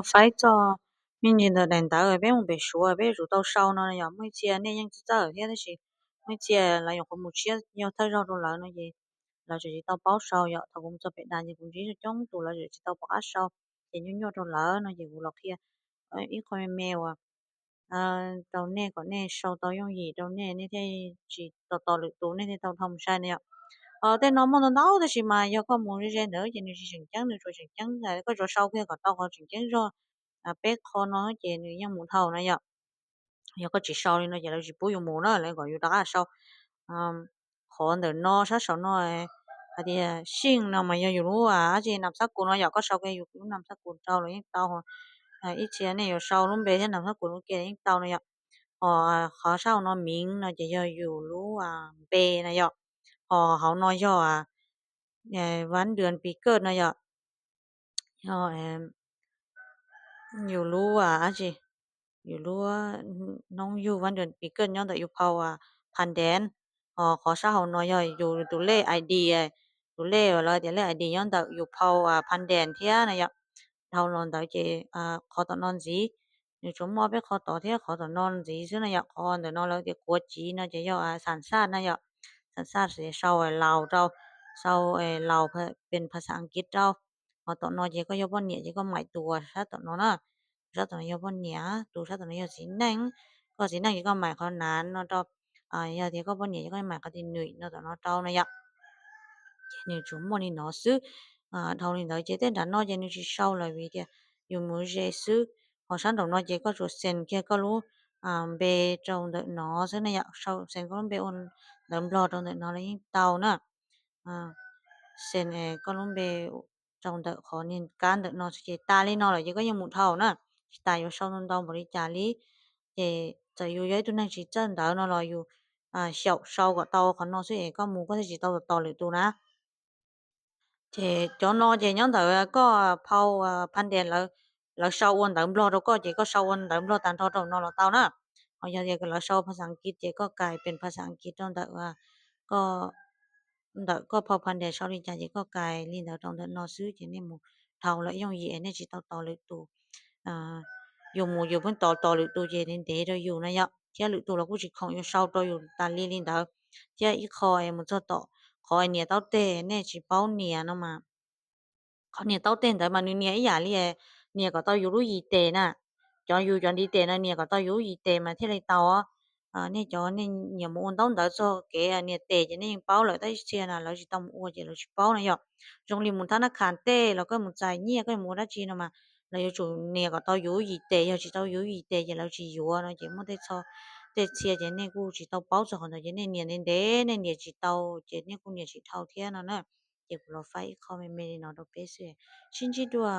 Faib txog me ntsis ntawm daim ntawv peb mus pem Suav peb yuav tsum tau sau no yom. Muaj ib txhia nej yeej txawj txawj thiab tab sis muaj ib txhia lawv nyuam qhuav mus tshiab yog thawj zaug rau lawv no ces lawv tseem tsis tau paub sau yom. Thaum kuv mus txog pem das ces kuv ntsib coob tus lawv tseem tsis tau pom qab sau, ces nyuaj nyuaj rau lawv no ces kuv los qhia ib qho me me uas rau nej kom nej sau tau yooj yim rau nej, nej thiaj tsis tos tos lwm tus, nej thiaj tau dhau mus sai na yom. Tej no muaj ntau ntau tab sis mas yog koj mus ze ze ntawd ces nws tsis tseem ceeb, nws tsuas tseem ceeb, koj tsuas sau kiag kom tau qhov tseem ceeb zog peb qho no ces nws yeej mus dhau na yom. Yog koj tsis sau li no ces lawv tsis pub yus mus na, lawv kom yus rov qab sau. Qhov ntawm no sab saum no hais tias xij no mas yog yus lub dab tsi nam xab kus no yom, koj sau kiag yus lub nam xab kus rau los yeej tau. Ib txhia nej yuav sau lub npe thiab nam xab kus ua ke los yeej tau no yom. Ho qhov sab hauv no miv no ces yog yus lub npe na yom. Ho hauv no yog vab duas pis kawj no yom. Yog yus lub dab tsi, yus lub hnub yug vab duas pis kawj nyob ntawm yus phau phas dees. Ho qhov sab hauv no yog yus tus lej I D, tus lej uas lawv tias lej I D nyob ntawm yus phau phas dees thiab na yom. Dhau los ntawd ces qhov tom no ntxiv, nws tsuas muaj peb qho tod thiab qhov tom no ntxiv xwb na yom. Qhov ntawm no lawv tias kuav civ no ces yog xam xaj na yom. Xam xaj ces sau Laus rau, sau Laus pes phas xas Askiv rau. Ho tom no ces koj yog poj niam ces koj maim tus sab tom no na. Tus sab tom no yog poj niam, tus sab tom no yog txiv neej. Koj txiv neej ces koj maim qhov nav no rau. Yog tias koj poj niam ces koj maim qhov tis nwm no tom no rau no yom. Ces nws tsuas muaj li no xwb. Dhau li ntawd ces tej nram no ces nws tsis sau lawm vim tias yus mus ze xwb. Ho sab nraum no ces koj tsuas xees kiag koj lub npe rau ntawm no xwb na yom. Xees koj lub npe ua ntawv Nplog rau ntawm no los yeej tau na. Xees koj lub npe rau ntawm qhov niag kab ntawm no xwb ces tas li no lawm ces koj yeej mus dhau na. Tsis tas yuav sau ntau ntau npaum li cas li. Ces txawm yus yog ib tug neeg tsis txawj ntawv no los yus xyaum sau kom tau qhov no xwb es koj mus koj thiaj tsis tau tos lwm tus na. Ces cov no ces nyob ntawm koj phau phas dees, lawv sau ua ntawv Nplog rau koj ces koj sau ua ntawv Nplog tag nrho rau no los tau na. Ho yog tias lawv sau phas xas Askiv ces koj kais pes phas xas Askiv rau ntawm koj, ntawm koj phau phas dees sau li cas ces koj kais li ntawd rau ntawm no xwb ces nej mus dhau lawm yooj yim es nej tsis tau tos lwm tus. Yus mus yus pheej tos tos lwm tus ces ntev ntev rau yus na yom, thiab lwm tus los kuj tsis khoom yuav sau rau yus tas li li ntawd. Thiab ib qho es mus txog tom qhov nias taub teg, nej tsis paub nias no mas, qhov nias taub teg ntawd mas nws nias ib yam li nias kom tau yus lub yim tes na. Cov yus cov ntiv tes no nias kom tau yus lub yim tes mas thiaj li tau. Nej cov nej nyiam mus ua ntaub ntawv txog kev nias tes ces nej yeej paub lawm, tab sis txhia na lawv tsis tau mus ua ces lawv tsis paub na yom. Zoo li mus thab nab khas tej los koj mus txais nyiaj koj mus ua dab tsi no mas lawv yuav tsum nias kom tau yus lub yim tes, yog tsis tau yus lub yim tes ces lawv tsis yuav no ces muaj tej txhia ces nej kuj tsis tau paub txog qhov ntawd ces nej nias ntev ntev nej nias tsis tau ces nej kuj nias tsis dhau thiab no na. Ces kuv los faib ib qho me me li no rau peb xwb, sib ntsib dua.